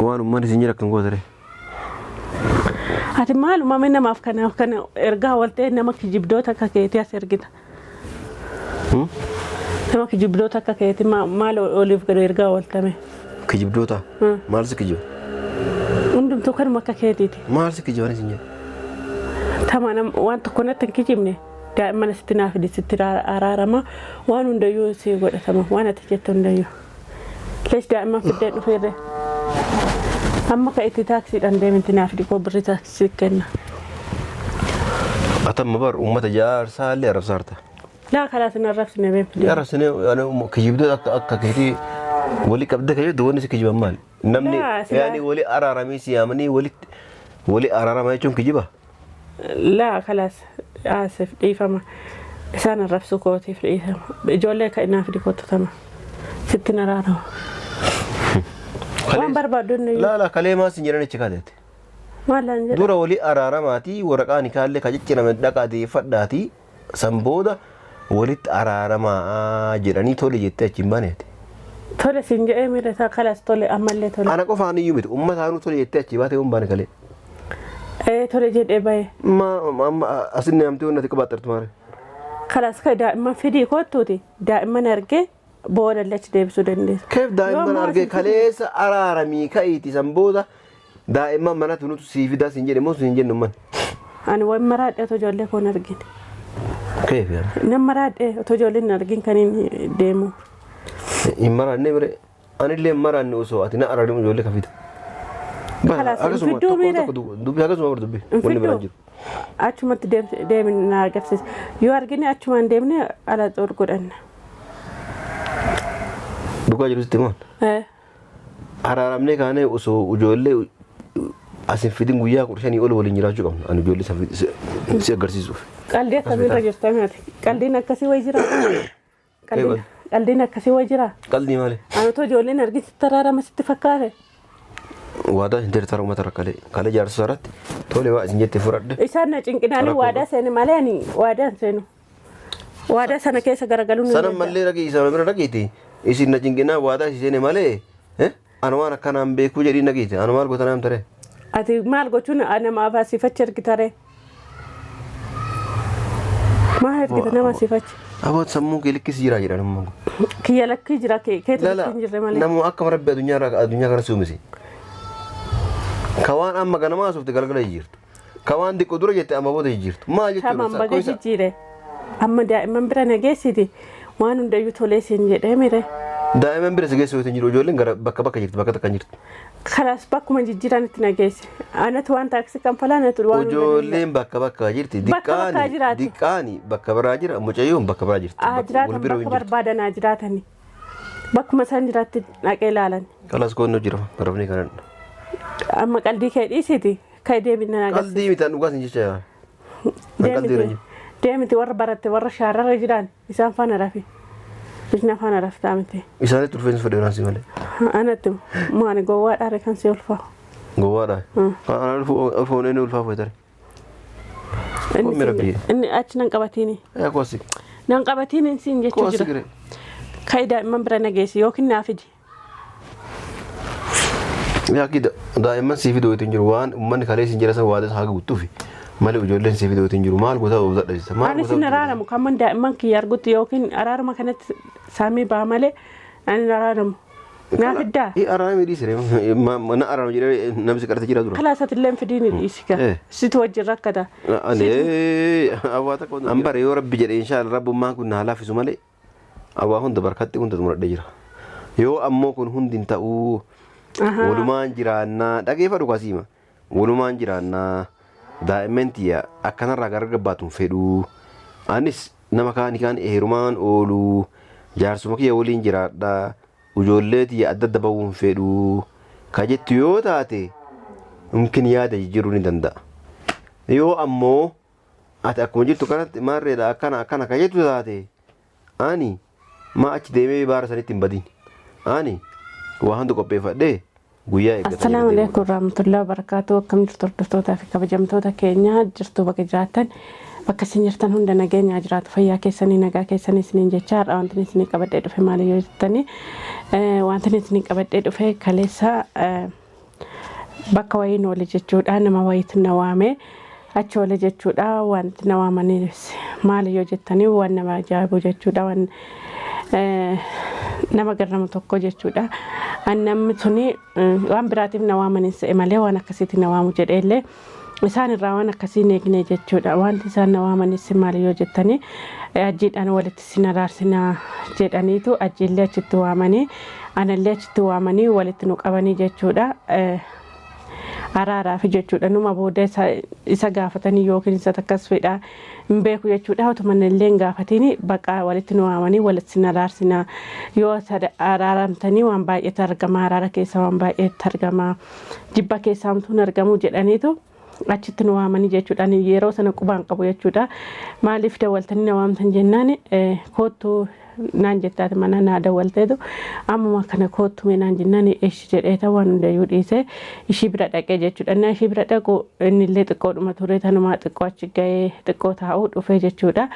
Waan uummanni isin jira kan gootere. Ati maaluma mee namaaf kanaaf kana ergaa waltee nama kijibdoota akka keetii as ergita. Nama kijibdoota akka keetii maal oliif gad ergaa waltame. Kijibdoota. Maal si kijiba? Hundumtuu kanuma akka keetiiti. Maal si kijiban isin jedha? Tama waan tokko natti hin kijibne daa'imman asitti naaf fidi sitti araarama waan hundayyuu si godhatama waan ati jettu hundayyuu. Lees daa'imman fiddee dhufeerre. Amma ka itti taaksiidhaan deeminti naaf fidi koo birrii taaksii kenna. Atamma bar uummata jaarsaa illee arrabsaarta. Laa kalaas hin arrabsine been fidee. Arrabsine kijibdoota akka keetii walii qabdee kan jettu wanni si kijiban maali? Namni Laa, silaa- yaani walii araaramii si yaamanii walitti walii araarama jechuun kijiba. Laa kalaas aasif dhiifama. Isaan arrabsuu kootiif dhiifama. Ijoollee kan naaf fidi kootu tama. Sitti hin araarama. Waan barbaaddu inni Laa laa kalee maas hin jedhan achi kaateeti. Maal laan jedha? Dura walii araaramaatii waraqaa nikaallee ka ciccirame dhaqaa deeffadhaatii san booda walitti araaramaa jedhanii tole jettee achi hin baaneeti. Tole siin jedhee miira isaa kalaas tole ammallee tole. Ana qofaan iyyuu miti uummataanuu tole jettee achi baatee hin baane kalee. Ee tole jedhee bahe. Ma amma asin namti wanti ati qabaaxartu maali? Kalaas ka daa'imman fidii kottuuti daa'imman argee booda illee achi deebisuu dandeessa. Keef daa'imman Yoo argee ammoo kaleessa araaramii ka'iiti san booda daa'imman manatti nutu sii fidaa siin jedhe moo siin jennu man. Ani waan maraadhe otoo ijoollee koon argine. Keef yaa. Nan maraadhe otoo ijoolleen hin argin kan hin deemu. Hin maraanne bire anillee hin maraanne osoo ati na araarimu ijoollee ka fida. Kalaas hin Akkasuma fidduu tokko miire? tokko dubbii akkasuma bar dubbii Hin wanni biraan fidduu? jiru. Achumatti deemne na agarsiisa. Yoo argine achumaan deemne ala xoor godhanna. Dhugaa jiru sitti himaan. Araaramnee kaanee osoo ijoollee as hin fidin guyyaa 15 ol waliin jiraachuu qabna. Ani ijoollee si agarsiisuuf. Qaldii akkamiirra jirta ati? Qaldiin akkasii wayi jira? Qaldiin akkasii wayi jira? Qaldii maali? Ani otoo ijoolleen argin sitti araarama sitti fakkaate. Waadaa hin teertara uummata rakkalee. Kalee jaarsa irratti tole waa isin jette fudhadhe. Isaan na cinqinaanii Rakkoo waadaa seene malee ani waadaa hin seenu. Waadaa sana keessa garagaluun hin Sana danda'amu. mallee dhaqii isa bira dhaqiiti. Isin na cinqinaa waadaa si seene malee ana waan akkanaan beekuu jedhii dhaqiiti. Ana maal goota naam taree? Ati maal gochuun namaaf asiifachi ergitaree? Maal ergita nama asiifachi? Aboot sammuu kee likkisi jira jedhan ammoo. Kiyya lakkii jira keetu Lala lakkii hin jirre malee. namuu akka rabbi addunyaa irraa addunyaa kana si uumisi. Ka waan amma ganamaa haasofte galgala jijjiirtu. Ka waan xiqqoo dura jette amma booda jijjiirtu. Maal jechuudha? Tamam baga jijjiire. Amma daa'imman bira na geessiti waan hundayyuu tolee siin jedhee mire. Daa'imman bira si geessu hin jiru ijoolleen gara bakka bakka jirti bakka takka hin jirtu. Kalaas bakkuma jijjiiraan itti na geesse. Anatu waan taaksii kanfalaa anatu waan hunda Ijoolleen bakka bakka jirti. Bakka bakkaa Diqqaani jiraatu. diqqaani bakka biraa jira mucayyoon bakka biraa jirti. Haa Wal jiraatan bira hin bakka jirtu. barbaadan haa jiraatani. Bakkuma isaan jiraatti dhaqee ilaalan. Kalaas koonnoo jira garafnee kanan. Amma qaldii kee dhiisiti ka'e deebiin na agarsiisa. Qaldii miti an dhugaas hin jecha yaa. An qaldii irra hin Deemiti jiru. deemiti warra baratte warra shaararra jiran isaan faana rafi. Bishaan faana raftaa miti. Isaanitti ulfeensi fedhe biraan si malee. Anatti maani gowwaadhaa kan si ulfaa. Gowwaadha. Kan ana ulfoon inni ulfaa fuutare. Kommi rabbi. Inni achi nan qabatiini. Yaa koosi. Nan qabatiini siin jechuu Koosi jira. gire. Ka'i daa'imman bira na geessi yookiin naa fidi. Yaa kida daa'imman sii fiduu hin jiru waan uummanni kalee siin jira san waadaa isaa guutuufi malee ijoolleen sii fiduu hin jiru maal goota of dadhabsiisa maal Ani goota sin araaramu kamman daa'imman kiyya argutti yookiin araaruma kanatti saamii ba'a malee ani hin araaramu. Naa fiddaa. Ii araarame dhiisire na araarame jedhee namni si kadhate jira dura. Kalaas ati illee hin fidiin dhiisi gaa. Situ wajjin rakkata. Ani awwaa takka an bare yoo rabbi jedhe inshaalla rabbummaan kun naa laaffisu malee Awwaa hunda barkatti hunda xumuradhee jira. Yoo ammoo kun hundi hin ta'uu walumaan jiraannaa dhageeffadhu kasiima. Walumaan jiraannaa daa'imman tiyya akkanarraa gargar baatu hin fedhuu. Anis nama kaani kaan heerumaan ooluu jaarsuma kiyya waliin jiraadha. Ijoollee tiyya adda adda bahuu hin fedhuu. Ka jettu yoo taate mumkin yaada jijjiiruu ni danda'a. Yoo ammoo ati akkuma jirtu kanatti maarreedha akkana akkana ka jettu taate ani maa achi deemee baara sanitti hin badin ani waa hunda qopheeffadhee guyyaa eeggatanii Assalaamu deemuudha. alaikum warahmatullahi wabarakatuh. Akkam jirtu hordoftootaa fi kabajamtoota keenya jirtu bakka jiraattan bakka isin jirtan hunda nageenyaa jiraatu fayyaa keessanii nagaa keessanii isiniin jecha har'a wanti isinii qabadhee dhufe maali yoo jettanii wanti isinii qabadhee dhufe kaleessa Bakka wayiin oole jechuudha. Nama wayiitu na waame. Achi oole jechuudha. Wanti na waamanis maali yoo jettanii waan nama ajaa'ibu jechuudha. Waan nama garramu tokko jechuudha. Namni suni waan biraatiif na waamanis se'e malee waan akkasiitti na waamu jedheellee isaan irraa waan akkasii hin eegne jechuudha. Wanti isaan na waamanis maali yoo jettanii ajjiidhaan walitti sin araarsinaa jedhaniitu ajjiillee achitti waamanii anallee achitti waamanii walitti nu qabanii jechuudha. Araaraaf jechuudha. Numa booda isa gaafatanii yookiin isa akkas fedha hin beeku jechuudha. Otuma illee hin gaafatiin bakka walitti nu waamanii walitti sin araarsinaa, yoo araaramtanii waan baay'eetu argama, araara keessa waan baay'eetu argama, jibba keessaa hamtuun argamu jedhaniitu achitti nu waamanii jechuudha. Yeroo sana qubaan qabu jechuudha. Maaliif dawwaltanii na waamtan jennaan, koottuu naan jettaati, mana naa dawwalteetu ammuma kana koottu mee naan jennaan, ishi jedheeta waan hundayyuu dhiisee ishii bira dhaqee jechuudha. Inni ishii bira dhaqu innillee xiqqoodhuma ture, tanumaa xiqqoo achi gahee xiqqoo taa'uu dhufee jechuudha.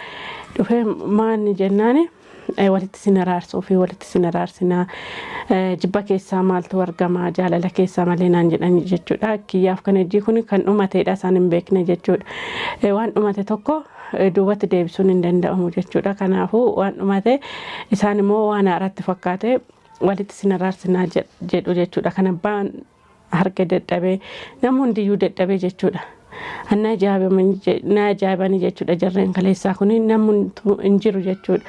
Dhufee maanni jennaan, walitti sin araarsuu fi walitti sin araarsinaa, jibba keessaa maaltu argama, jaalala keessaa malee naan jedhan jechuudha. Kiyyaaf kan hojii kun kan dhumateedha, isaan hin beekne jechuudha. Waan dhumate tokko duubatti deebisuun hin danda'amu jechuudha. Kanaafuu waan dhumate isaan immoo waan haaratti fakkaate walitti sin araarsinaa jedhu jechuudha. Kan abbaan harka dadhabee, namni hundiyyuu dadhabee jechuudha. Na ajaa'ibanii jechuudha jarreen kaleessaa kun, namni hin jiru jechuudha.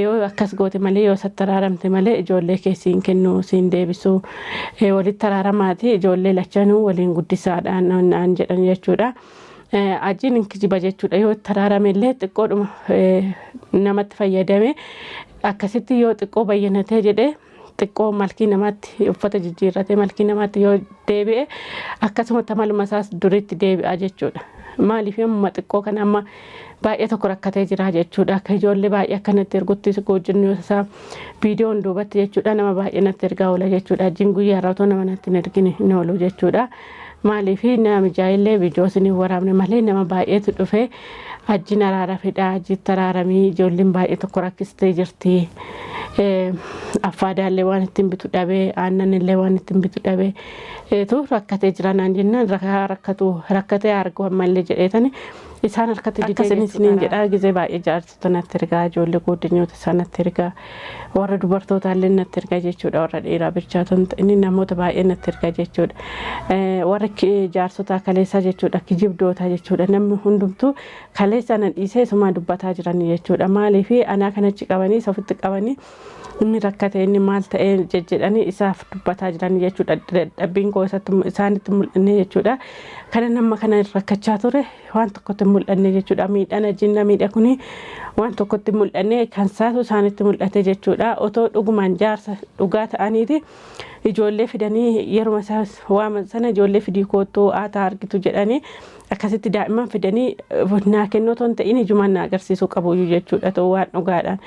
Yoo akkas goote malee, yoo isatti araaramte malee, ijoollee kee siin kennu, siin deebisu, walitti araaramaati ijoollee lachanuu waliin guddisaadhaan naan jedhan jechuudha. Ajiin hin kijiba jechuudha. Yoo itti araarame illee xiqqoodhuma namatti fayyadame, akkasitti yoo xiqqoo bayyanatee jedhee xiqqoo malkii namaatti uffata jijjiirratee malkii namaatti yoo deebi'e, akkasumatti amaluma isaas duritti deebi'a jechuudha. Maaliif amma xiqqoo kana amma baay'ee tokko rakkatee jira jechuudha. Akka ijoollee baay'ee akkanatti ergutti goojjinni isaa viidiyoon duubatti jechuudha, nama baay'ee natti ergaa oola jechuudha. Ajiin guyyaa irraa otoo nama natti hin ergine hin oolu jechuudha. Maaliif nama mijaa'illee viidiyoo isin waraabne malee nama baay'eetu dhufee ajiin araara fedhaa, ajiitti araaramii, ijoolleen baay'ee tokko rakkistee jirti. Affaadaallee waan ittiin bitu dhabee, aannan illee waan ittiin bitu dhabee tu rakkatee jira naan jennaan, rakkatu rakkatee argu ammallee jedheetani isaan harkatti didee isiniin jedhaa. Gizee baay'ee jaarsota natti ergaa, ijoollee guddinyoota isaa natti ergaa, warra dubartootaallee natti ergaa jechuudha. Warra dhiiraa bilchaatoo inni namoota baay'ee natti ergaa jechuudha. Warra jaarsotaa kaleessaa jechuudha, kijibdootaa jechuudha. Namni hundumtuu kaleessa na dhiisee isumaa dubbataa jiran jechuudha. Maaliif anaa kanachi qabanii isa ofitti qabanii, inni rakkate, inni maal ta'ee jedhanii isaaf dubbataa jiran jechuudha. Dadhabbiin koo isaanitti mul'anne jechuudha. Kana nama kana rakkachaa ture waan tokkotti mul'anne jechuudha. Miidhaan ajjinna miidha kuni waan tokkotti mul'anne, kan saatu isaanitti mul'ate jechuudha. Otoo dhugumaan jaarsa dhugaa ta'aniiti ijoollee fidanii yeruma waaman sana ijoollee fidii koottuu aataa argitu jedhanii akkasitti daa'imman fidanii naa kennuu otoo hin ta'in ijumaan na agarsiisuu qabu jechuudha. Otoo waan dhugaadhaan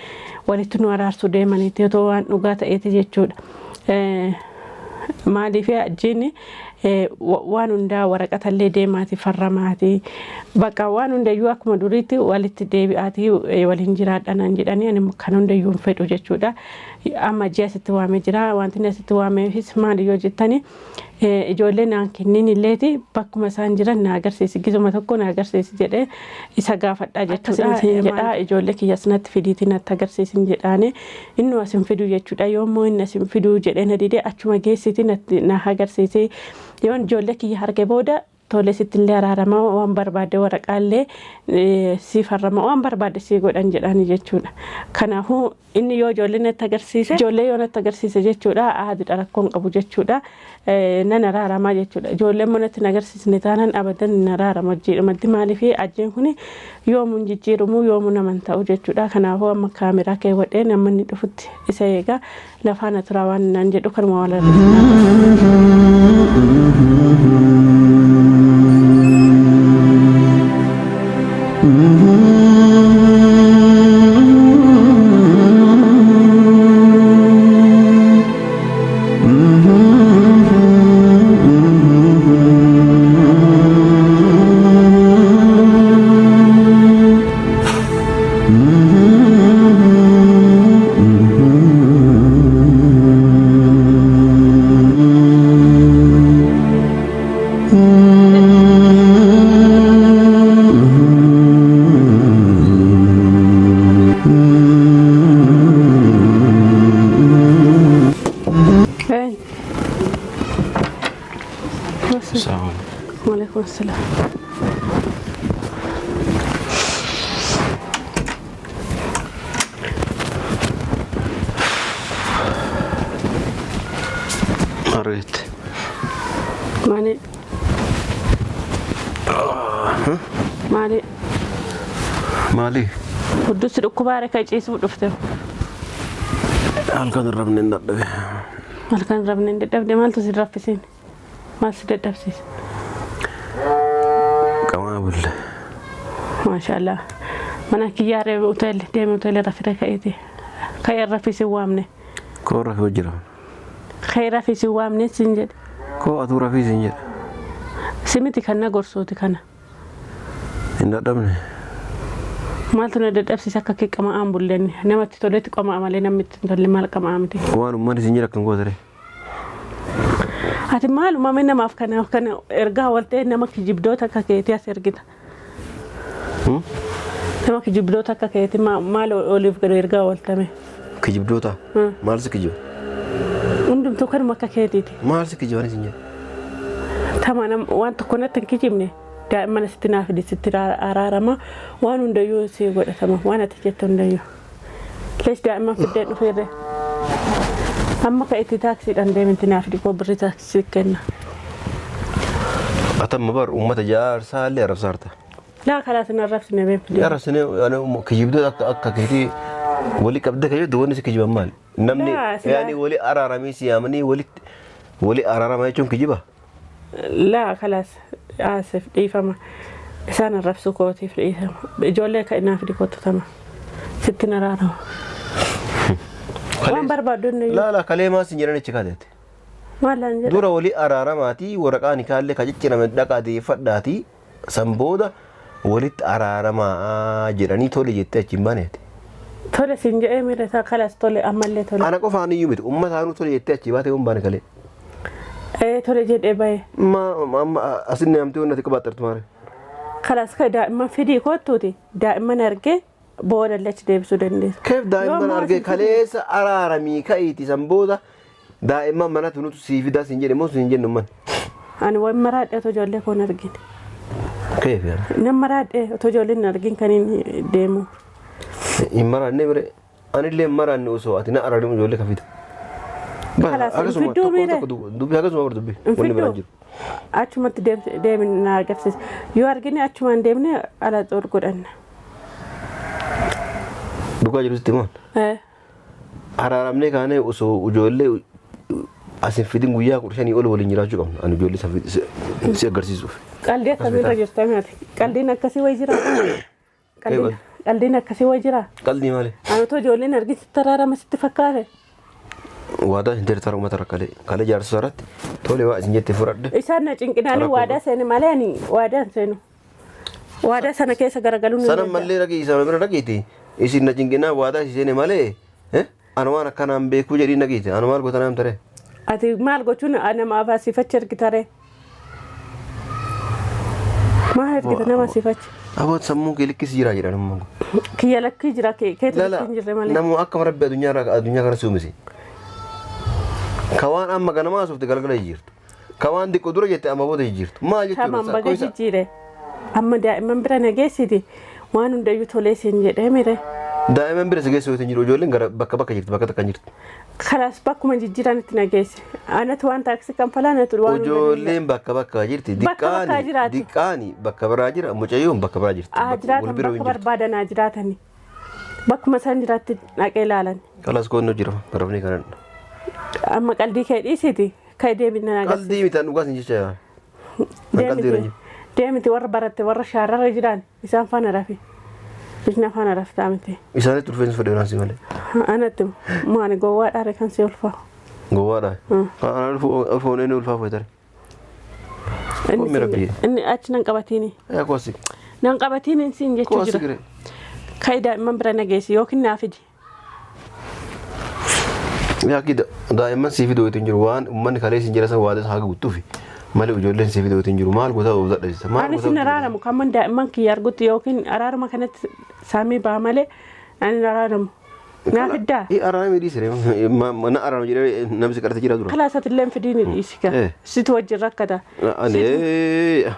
walitti nu araarsuu deemaniiti, otoo waan dhugaa ta'eeti jechuudha. Maaliif ajjiin waan hundaa waraqatallee deemaati farramaati, bakka waan hundayyuu akkuma duriitti walitti deebi'aati waliin jiraadha naan jedhanii, ani kan hundayyuu hin fedhu jechuudha. Amma ji'a asitti waamee jira. Wanti inni asitti waameefis maali yoo jettani, ijoollee naan kennin illeeti bakkuma isaan jiran na agarsiisi, gizuma tokko na agarsiisi jedhee isa gaafadha jechuudha. Jedha ijoollee kiyya natti fidiitii natti agarsiisin jedhaani, inni as hin fidu jechuudha. Yoommoo inni as hin fidu jedhee na didee, achuma geessiti na agarsiisi, yoon ijoollee kiyya arge booda tole sitti illee araarama, waan barbaadde waraqaallee si farrama, waan barbaadde si godhan jedhani jechuudha. Kanaafuu inni yoo ijoollee natti agarsiise, ijoollee yoo natti agarsiise jechuudha, aadidha, rakkoon qabu jechuudha. Nan araaramaa jechuudha. Ijoollee immoo natti hin agarsiisne taanaan abadan hin araarama hojiidhumatti. Maaliif ajjeen kun yoomuu hin jijjiiramu, yoomuu naman ta'u jechuudha. Kanaafuu amma kaameraa keewwadhee namni inni dhufutti isa eegaa lafaan turaa waan naan jedhu kanuma wal argina. Salaam. Waalaikum salaam. Argite. Maali? Maali? Maali? Hudduusi dhukkubaare kan ciisuu dhufte. Halkan hin rafne hin dadhabe. Halkan rafne hin dadhabde maaltu si raffisiin? Maal si dadhabsiise? Qamaa bulle. Maashaallah. Mana kiyyaaree hoteelli deemee hoteelli rafire ka'eeti. Ka'ee raffisi waamne. Koo rafee jira. Ka'ee raffisi waamne siin jedhe. Koo atuu rafii siin jedhe. Simiti kan na gorsuuti kana. Hin dadhabne. Maaltu na dadhabsiise akka kee qama'aan bulleen namatti toletti qama'a malee namni itti hin tolle maal qama'a miti. Waan uummanni siin jedhe akkan gootere. Ati maaluma mee namaaf kanaaf kana ergaa waltee nama kijibdoota akka keetii as ergita. Nama kijibdoota akka keetii maal oliif gad ergaa waltame. Kijibdoota. Maal si kijiba? Hundumtuu kanuma akka keetiiti. Maal si kijiban siin jedhe? Tama waan tokko natti hin kijibne daa'imman asitti naaf fidi sitti araarama waan hundayyuu si godhatama waan ati jette hundayyuu. Lees daa'imman fiddee dhufeerre. Amma ka itti taaksiidhaan deeminti naaf fidi koo birrii taaksii kenna. Atamma bar uummata jaarsaa illee arrabsaarta. Laa kalaas hin arrabsine beemfide. Arrabsine kijibdoota akka keetii walii qabdee kan jettu wanni si kijiban maali? Namni yaani walii araaramii si yaamanii walitti walii araarama jechuun kijiba. Laa kalaas asif dhiifama. Isaan arrabsuu kootiif dhiifama. Ijoollee kan naaf fidi kootu sitti hin araarama. Waan barbaaddu inni Laa laa kalee maas hin jedhan achi kaateeti. Maal laan jedha? Dura walii araaramaatii waraqaa nikaallee ka ciccirame dhaqaa deeffadhaatii san booda walitti araaramaa jedhanii tole jettee achi hin baaneeti. Tole siin jedhee miira isaa kalaas tole ammallee tole. Ana qofaan iyyuu miti uummataanuu tole jettee achi baatee hin baane kalee. Ee tole jedhee bahe. Ma amma asin namti wanti ati qabaaxartu maali? Kalaas ka daa'imman fidii kottuuti daa'imman argee booda illee achi deebisuu dandeessu. Keef daa'imman argee kaleessa araaramii ka'iiti san booda daa'imman manatti nutu sii fidaa siin jedhe moo siin jennu man? Ani waan maraadhe otoo ijoollee koon argine. Keef yaa? Nan maraadhe otoo ijoolleen hin argin kan hin deemu. Hin maraanne bire anillee hin maraanne osoo ati na araarimu ijoollee ka fida. Kalaas hin fidduu miire? Dubbii akkasuma bar dubbii Hin wanni biraan fidduu? jiru. Achumatti deemne na agarsiisa. Yoo argine achumaan deemne ala xoor godhanna. Dhugaa jiru sitti himaan. Araaramnee kaanee osoo ijoollee as hin fidin guyyaa 15 ol waliin jiraachuu qabna. Ani ijoollee si agarsiisuuf. Qaldii akkamiirra jirta miti? Qaldiin akkasii wayi jira? Qaldiin akkasii wayi jira? Qaldii maali? Ani otoo ijoolleen argin sitti araarama sitti fakkaate. Waadaa hin teertara uummata rakkalee. Kalee jaarsa irratti tole waa isin jette fudhadhe. Isaan na cinqinaanii waadaa seene malee ani waadaa hin seenu. Waadaa sana keessa garagaluun hin Sana danda'amu. mallee dhaqii isaan bira dhaqiiti. Isin na cinqinaa waadaa isin seene malee ana waan akkanaan beekuu jedhii dhaqiiti. Ana maal goota naam taree? Ati maal gochuun nama afaasifachi ergitaree? Maal ergita nama asiifachi? Aboot sammuu kee likkisi jira jedhan ammoo. Kiyya lakkii jira keetu Lala lakkii hin jirre malee. Namu akka rabbi addunyaa irraa addunyaa kana si uumisi. Ka waan amma ganamaa haasofte galgala jijjiirtu. Ka waan xiqqoo dura jette amma booda jijjiirtu. Maal jechuudha? Tamam baga jijjiire. Amma daa'imman bira na geessiti waan hundayyuu tolee siin jedhee mire. Daa'imman bira si geessu hin jiru ijoolleen gara bakka bakka jirti bakka takka hin jirti. Kalaas bakkuma jijjiiranitti na geesse. Anatu waan taaksii kanfalaa anatu waan hunda Ijoolleen bakka bakka jirti. Bakka bakkaa Diqqaani jiraatu. diqqaani bakka biraa jira mucayyoon bakka biraa jirti. Haa Wal jiraatan bira hin bakka jirtu. barbaadan haa jiraatani. Bakkuma isaan jiraatti dhaqee ilaalan. Kalaas koonnoo jira garafni kanan. Amma qaldii kee dhiisiti ka'ee deebiin na agarsiisa. Qaldii miti an dhugaas hin jecha yaa. An qaldii irra hin jiru. Deemiti warra baratte warra shaararra jiran isaan faana rafi. Bishaan faana raftaa miti. Isaanitti ulfeensi fedhe si malee. Anatti maani gowwaadhaa kan si ulfaa. Gowwaadhaa. Kan ulfoon inni ulfaa fuutare. Komi rabbi. Inni achi nan qabatiini. Yaa kosi. Nan qabatiini siin jechuu Kosi jira. gire. Ka'ii daa'imman bira na geessi yookiin naa fidi. Yaa kida daa'imman sii fiduu hin jiru waan uummanni kalee siin jira san waadaa isaa guutuufi malee ijoolleen sii fiduu hin jiru maal goota of dadhabsiisa. Maal Ani goota sin araaramu kan daa'imman kiyya argutti yookiin araaruma kanatti saamii ba'a malee ani hin araaramu. Naa fiddaa? Araarame dhiisire na araarame jedhee namni si kadhate jira dura. Kalaas ati illee hin fidiin dhiisi gaa. Situ wajjin rakkata. Ani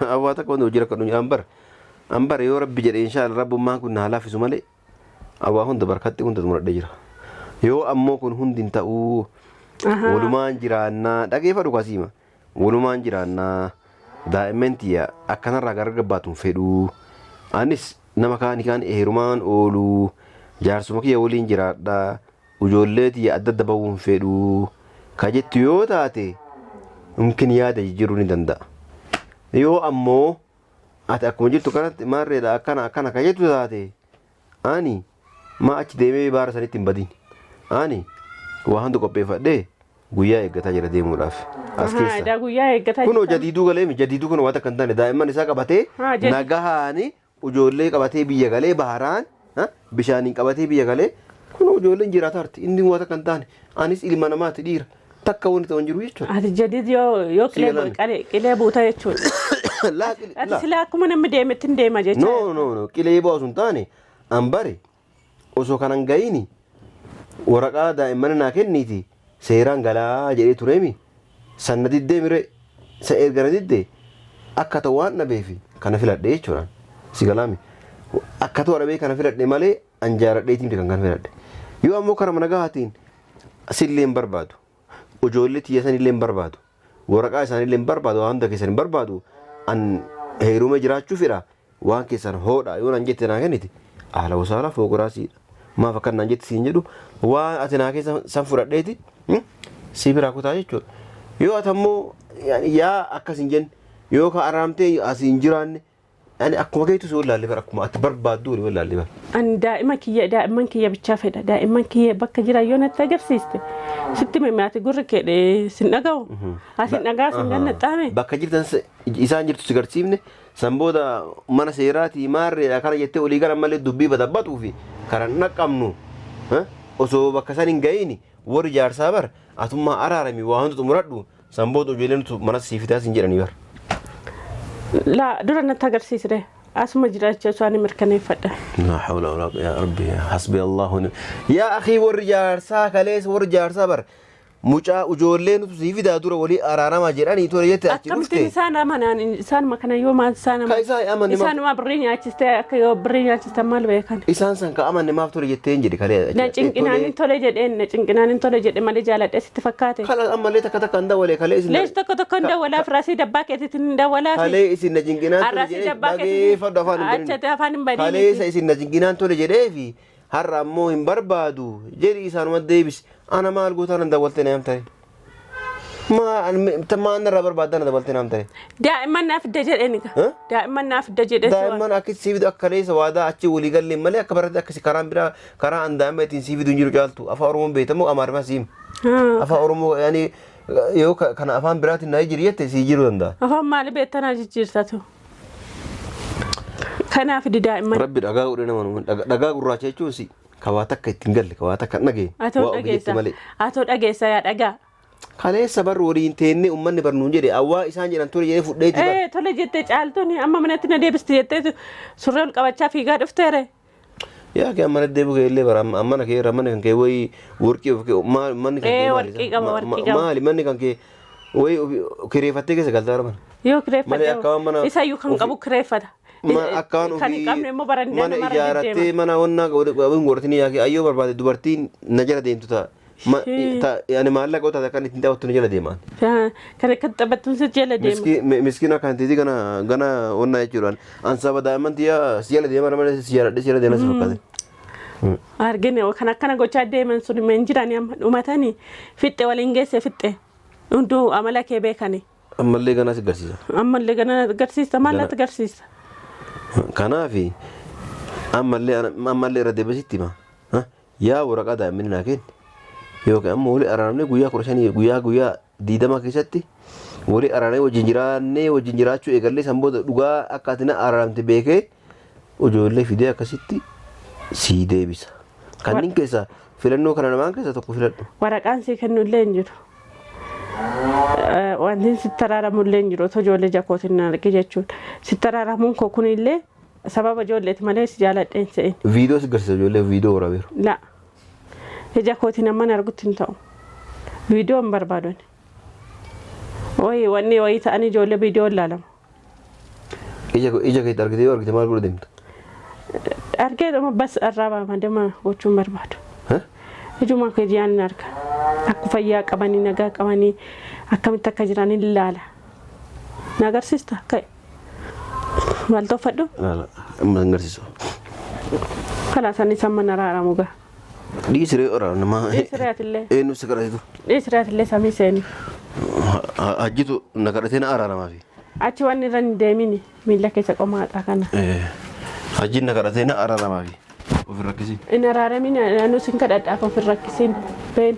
awwaa takka wanta hojii rakkadhu an bara yoo Rabbi jedhe, inshaalla Rabbummaan kun naa laafisu malee, awwaa hunda barkatti hunda xumuradhee jira. Yoo ammoo kun hundi hin ta'uu, walumaan jiraannaa, dhageeffadhu kasiima, walumaan jiraannaa, daa'imman tiyya akkanarraa gara gabbaatu hin fedhuu, anis nama kaani kaan heerumaan ooluu, jaarsuma kiyya waliin jiraadhaa, ijoollee tiyya adda adda bahuu hin fedhuu ka jettu yoo taate, mumkin yaada jijjiiruu ni danda'a. Yoo ammoo ati akkuma jirtu kanatti maarreedha akkana akkana ka jettu taate, ani maa achi deemee baara sanitti hin badin. Ani waa hunda qopheeffadhee guyyaa eeggataa jira deemuudhaaf. As keessa. Daa guyyaa eeggataa Kunoo jirta. Jadiiduu galee jadiiduu kun waan takka hin taane daa'imman isaa qabatee nagahaani ijoollee qabatee biyya galee, baharaan bishaaniin qabatee biyya galee, kunoo ijoolleen jiraataarti, inni waan takka hin taane, anis ilma namaati, dhiira takka wanti ta'u hin jiru jechuudha. Ati jadiid yoo qilee galaan. qilee buuta jechuudha. Laa Ati laa. silaa akkuma namni deemetti hin deema jechuudha. No, no, no, qilee bu'aa osoo hin taane, an bare osoo kanan gahiini waraqaa daa'imman naa kenniiti seeraan galaa jedhee tureemi, sanna diddee mire sa erga na diddee akka ta'u waan dhabeefi kana filadhe jechuudha. Si galaami, akka ta'u dhabee kana filadhe malee an jaaladheetiin kan kana filadhe. Yoo ammoo karaa mana gahaatiin sillee hin barbaadu, ijoollee tiyya sanillee hin barbaadu, waraqaa isaanillee hin barbaadu, waan hunda keessan hin barbaadu, an heeruma jiraachuu fedha, waan keessan hoodha yoo naan jette naa kennite, haala wasaala fooquraasiidha. Maaf akka naan jette siin jedhu, waan ati naa keessa san fudhadheeti si biraa kutaa jechuudha. Yoo ati ammoo yaa akkas hin jenne, yoo ka araamtee asii hin jiraanne, ani akkuma keetu si wallaalle bara, akkuma ati barbaaddu walii wallaalle bara. Ani daa'ima kiyya, daa'imman kiyya bichaa fedha. Daa'imman kiyya bakka jiran yoo natti agarsiiste, sitti mimmi, ati gurri kee sin dhaga'u. Asin dhagaa sin gannaxxaame. Bakka jirtan isaan jirtu si garsiifne, san booda mana seeraatii maarreedha kana jettee olii gara malee dubbii badabbatuu fi karan dhaqqabnu osoo bakka san hin gahiin, warri jaarsaa bar atummaa araarami, waa hunda xumuradhu, san booda ijoolleen mana sii fidaa sin jedhanii bar. Laa, dura natti agarsiisre, asuma jiraachuu isaanii mirkaneeffadha. لا حول ولا قوة، يا ربي، حسبي الله ونعم، يا أخي warri jaarsaa kalees, warri jaarsaa bar mucaa ijoollee nutu sii fidaa, dura walii araaramaa jedhanii tole jette achi Akkamittiin dhufte. isaan amanaan isaanuma kana yoo maal isaan Ka isaan amanne maaf- isaanuma birrii nyaachistee, akka yoo birrii nyaachistan maal beekan. Isaan san ka amanne maaf tole jetteen jedhe kalee. Na cinqinaan hin tole jedheen, na cinqinaan hin tole jedhe malee jaaladhe sitti fakkaate. Kala ammallee takka takka hin dawwalee kalee isin. Lees tokko tokko hin dawwalaaf, rasii dabbaa keetiitiin hin dawwalaaf. Kalee isin na cinqinaan tole Arrasii jedhee dabbaa keetiitiin. dhageeffadhu, afaan hin banin. Achatti afaan hin baniin. Kaleessa isin na cinqinaan tole jedheefi har'a ammoo hin barbaadu jedhi, isaanuma deebisi. Ana maal gootaa nan dawwalte na yaamtare? Maa narraa barbaaddaa na dawwalte na yaamtare? Daa'imman naaf fidda jedheen egaa. Huh? Daa'imman naaf fidda jedhee si waan. Daa'imman akka sii fidu akka kaleessa waadaa achi walii gallee malee, akka baratti akkasi karaan biraa karaa an daa'imma ittiin sii fidu hin jiru. Caaltu, afaan Oromoon beektamu, Amaariffaa siim. Afaan Oromoo yaani yoo kana afaan biraatiin naa jijjiiri jette sii jiruu danda'a. Afaan maali beektanaa jijjiirtatu? Kanaaf fidi daa'imman. Rabbi dhagaa godhee nama nuun dhagaa gurraacha jechuun si ka waa takka ittiin galle, ka waa takka hin dhageenye. Atoo Waa ofii jette dhageessa. malee. Atoo dhageessa yaa dhagaa. Kaleessa barri waliin teennee uummanni barnuun jedhe, awwaa isaan jedhan tole jedhee fudheeti bara. Ee, tole jettee caaltuun amma manatti na deebisti jettee surree ol qabachaa fiigaa dhufteere. Yaa kee amma deebi'u kee illee bara amma mana kee irra manni kan kee wayii warqii of kee maal manni kan kee Ee, maali? warqii qaba, warqii qaba. Maali manni kan kee wayii kireeffattee keessa galtaa mana? Yoo Malee akka waan mana kireeffate isayyuu kan qabu kireeffata. Akka waan Kan hin qabne immoo barandaan mana namarra ijaarrattee deddeema. mana onnaa godhin godhatanii, yaa kee ayyoo barbaade dubartiin na jala deemtu ta'a. Ani maallaqa taate akkan ittiin taphattu na jala deemaan. Kan akka taphattuun si jala deema. Miskiina kan teeti gana gana onnaa jechuudhaan an saba daa'imman tiyyaa si jala deemaa nama si jaaladhe si jala deemaa si fakkaate. Argine, kan akkana gochaa deeman sun hin jirani, amma dhumatanii fixxe, waliin geesse fixxe. Hunduu amala kee beekani. Ammallee ganaa si agarsiisa. Ammallee gana agarsiista, maal natti agarsiista? Kanaafi ammallee ammallee irra deebisitti hima. Yaa waraqaa daa'immanii naa kenni. Yookiin ammoo walii araaramnee guyyaa 15, guyyaa 20 keessatti walii araaramnee wajjin jiraannee wajjin jiraachuu eegallee, san booda dhugaa akka ati na araaramte beekee ijoollee fidee akkasitti sii deebisa. Kanneen keessaa filannoo kana lamaan keessaa tokko filadhu. Waraqaan sii kennu illee hin jiru. Wanti sitti araaramu illee hin jiru otoo ijoollee jakootiin na arge jechuudha. Sitti araaramuun koo kun illee sababa ijoolleeti malee si jaaladheen se'in. Viidiyoo si garsiisa, ijoollee viidiyoo waraabeeru. La. Ija kootiin amman argutti hin ta'u. Viidiyoo hin barbaadu ani. Wayii wanni wayii ta'anii ijoollee viidiyoo ilaalamu. Ija keetti argite yoo argite maal godhu deemta? Argee dhuma bas irraa baama deema gochuun barbaadu. Ijuma kiyyaan hin arga. Akka fayyaa qabanii nagaa qabanii akkamitti akka jiran hin ilaala. Na agarsiista ka'e. Maal tolfadhu? Ilaala amma hin agarsiisu. Kalaas ani samma na raaramu gaa. Dhiisiree ora nama. Dhiisiree atillee. Eenyu si kadhateetu? Dhiisiree atillee samii seeni. Hajjitu na kadhatee na araaramafi. Achi waan irra hin deemini miila keessa qomaadha kana. Hajjiin na kadhatee na araaramafi. Of hin rakkisiin. Hin araaramin anuu sin kadhadhaaf of hin rakkisiin been.